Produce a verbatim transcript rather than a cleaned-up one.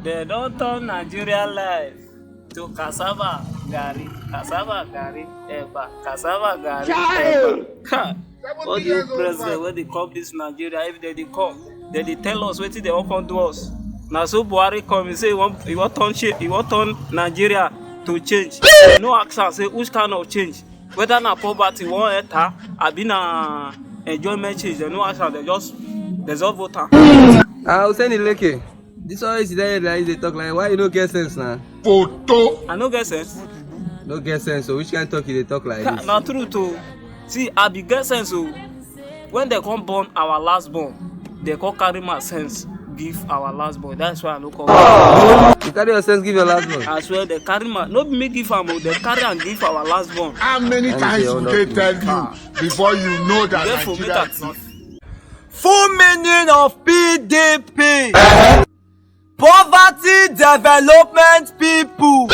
They don turn Nigeria life to cassava garri, cassava garri, eba, cassava garri, eba. Ha! All the old president wey dey come this Nigeria, if they dey come, they dey tell us wetin they wan come do us. Na so Buhari come, he say he wan, he wan turn, he wan turn Nigeria to change. They no ask am say which kind of change, whether na poverty wan enter, abi na enjoyment change. They no ask am, they just, they just vote am. Ah, Hussaini Leke, this one is there like they talk like, why you no get sense now? Photo. I no get sense. No get sense. So which kind of talk you dey talk like this? Na true too. See, I be get sense o. When they come born our last born, they come carry my sense give our last born. That's why I no come. You carry your sense give your last born? I swear, they carry my, no be me give am o. They carry am give our last born. How many times would they tell you before you know that Nigeria is not? Full meaning of P D P. Poverty development people.